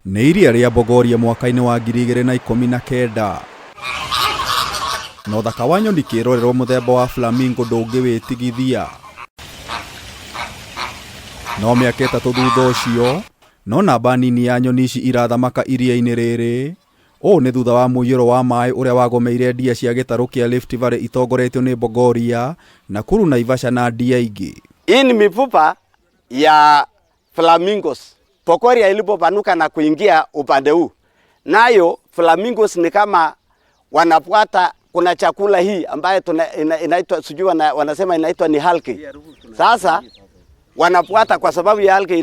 Nĩ iria rĩa Bogoria mwaka-inĩ wa 2019. Na ũthaka wa nyoni kĩrorerwa mũthemba wa flamingo ndũngĩwĩtigithia. No mĩaka 3 thutha ũcio, no namba nini ya nyoni ici irathamaka iria-inĩ rĩrĩ. Ũũ nĩ thutha wa mũiyũro wa maĩ ũrĩa wagomeire ndia cia gĩtarũ kĩa Rift Valley itongoretio nĩ Bogoria, Nakuru, Naivasha na ndia ingĩ. Hii ni mifupa ya flamingos. Bogoria ilipopanuka na kuingia upande huu, nayo flamingos ni kama wanafuata, kuna chakula hii ambayo inaitwa sijui wanasema inaitwa ni algae. Sasa wanafuata kwa sababu ya algae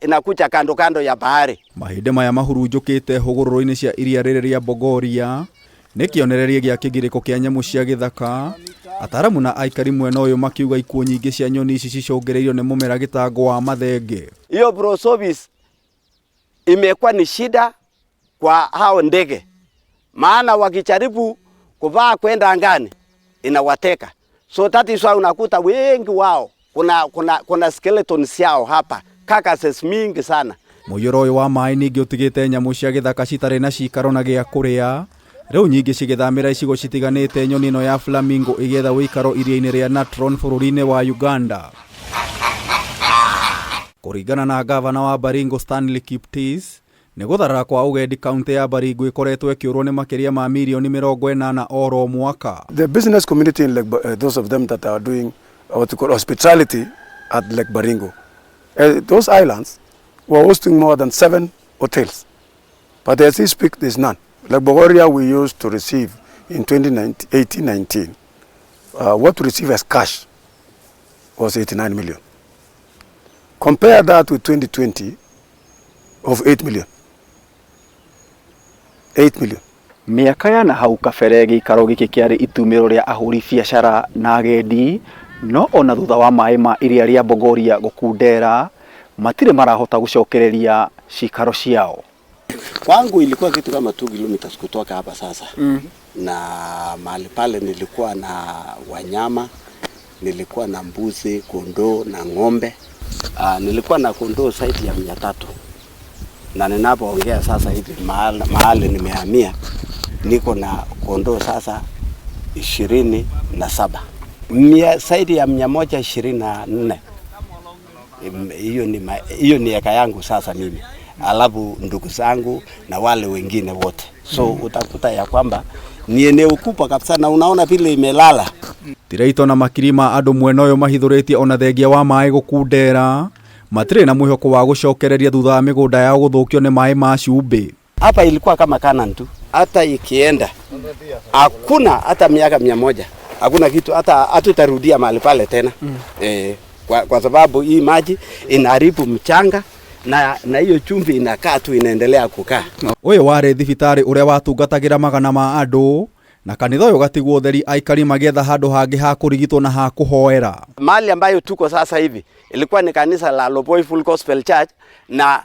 inakuja kando kando ya bahari. Mahĩndĩ maya mahurunjũkĩte hũgũrũrũ-inĩ cia iria rĩrĩ rĩa Bogoria nĩ kĩonereria gĩa kĩgirĩko kĩa nyamũ cia gĩthaka. Ataramu na aikari mwena ũyũ makiuga ikuũ nyingĩ cia nyoni ici cicũngĩrĩirio nĩ mũmera gĩtango wa mathenge. Hiyo Prosopis imekuwa ni shida kwa hao ndege, maana wakijaribu kuvaa kwenda angani inawateka. So that is why unakuta wengi wao kuna skeletons yao hapa, carcasses mingi sana. Mũiyũro ũyũ wa maĩ ningĩ ũtigĩte nyamũ cia gĩthaka citarĩ na cikaro na gĩa kũrĩa. Rĩu nyingĩ cigĩthamĩra icigo citiganĩte, nyoni ĩno ya flamingo ĩgĩetha ũikaro iria-inĩ rĩa Natron bũrũri-inĩ wa Uganda. Kũringana na gavana wa Baringo Stanley Kiptis, nĩ gũtharara kwa ũgendi kaunti ya Baringo ĩkoretwo ĩkĩũrwo nĩ makĩria ma mirioni 80 oro mwaka. The business community in Lake, those of them that are doing what we call hospitality at Lake Baringo, those islands were hosting more than 7 hotels. But as we speak, there's none. Lake Bogoria we used to receive in 2018-19, what we receive as cash was 89 million. Compare that with 2020 of 8 million. 8 million. Mĩaka ya na hau kabere gĩikaro gĩkĩ kĩarĩ itumĩro rĩa ahũri biacara na agendi, no ona thutha wa maĩ ma iria rĩa Bogoria gũkundera, matirĩ marahota gũcokereria cikaro ciao. Kwangu ilikuwa kitu kama 2 kilometers kutoka hapa sasa. Na mahali pale nilikuwa na wanyama, nilikuwa na mbuzi, kondoo na ng'ombe. Nilikuwa na kondoo zaidi ya 300. Na ninapoongea sasa hivi mahali nimehamia niko na kondoo sasa 27. Zaidi ya 124. Hiyo ni eka yangu sasa mimi. Alafu ndugu zangu na wale wengine wote. So utakuta ya kwamba ni eneo kubwa kabisa na unaona vile imelala. Tiraito na makiri ma andũ mwena ũyũ mahithũrĩtie ona thengia wa maĩ gũkundera, matirĩ na mwĩhoko wa gũcokereria thutha wa mĩgũnda yao gũthũkio nĩ maĩ ma cumbĩ. Hapa ilikuwa kama Canaan tu, hata ikienda hakuna hata miaka 100, hakuna kitu, hata hatutarudia mahali pale tena. Kwa sababu hii maji inaharibu mchanga na hiyo chumvi inakaa tu, inaendelea kukaa. Ũyũ warĩ thibitarĩ ũrĩa watungatagĩra magana ma andũ, na kanitha ũyũ ũgatigwo ũtheri aikari magĩetha handũ hangĩ ha kũrigitwo na ha kũhoera. Mahali ambayo tuko sasa hivi ilikuwa ni kanisa la Loboi Full Gospel Church, na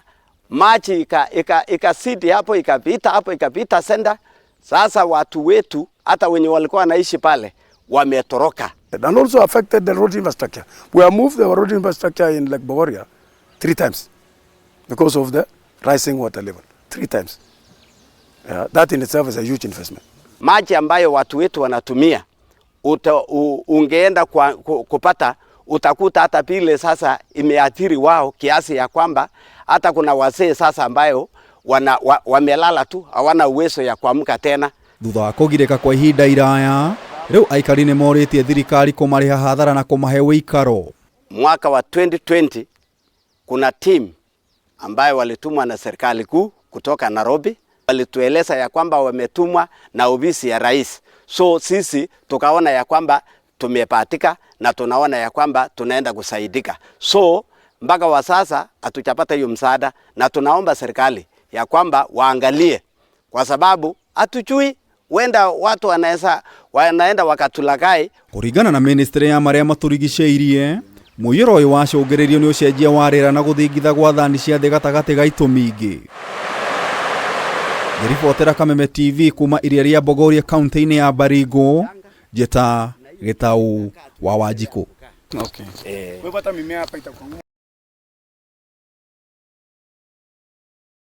maji ikasidi hapo, ikapita hapo, ikapita senda. Sasa watu wetu hata wenye walikuwa wanaishi pale wametoroka. And also affected the road infrastructure. We have moved the road infrastructure in Lake Bogoria 3 times because of the rising water level. 3 times. That in itself is a huge investment. Maji ambayo watu wetu wanatumia ungeenda kupata, utakuta hata vile sasa imeathiri wao kiasi ya kwamba hata kuna wazee sasa ambayo wamelala tu, hawana uwezo ya kuamka tena. Thutha wa kũgirĩka kwa ihinda iraya, rĩu aikari nĩ morĩtie thirikari kũmarĩha hathara na kũmahe ũikaro. Mwaka wa 2020 kuna team ambayo walitumwa na serikali kuu kutoka Nairobi, walitueleza ya kwamba wametumwa na ofisi ya rais. So sisi tukaona ya kwamba tumepatika na tunaona ya kwamba tunaenda kusaidika. So mpaka wa sasa hatujapata hiyo msaada, na tunaomba serikali ya kwamba waangalie, kwa sababu hatujui wenda watu wanaenda wakatulagai. Kũringana na ministry ya marĩa matũrigicĩirie, mũiyũro ũyũ wacũngĩrĩirio nĩ ũcenjia wa rĩera na gũthingitha gwa thani cia thĩ gatagatĩ ga itũmi ingĩ. Ngĩribotera Kameme TV kuma iria rĩa Bogoria kaunti-inĩ ya Baringo, Njĩta Gĩtaũ wa Wanjikũ. Okay. Wewe hata mimea hapa itakuwa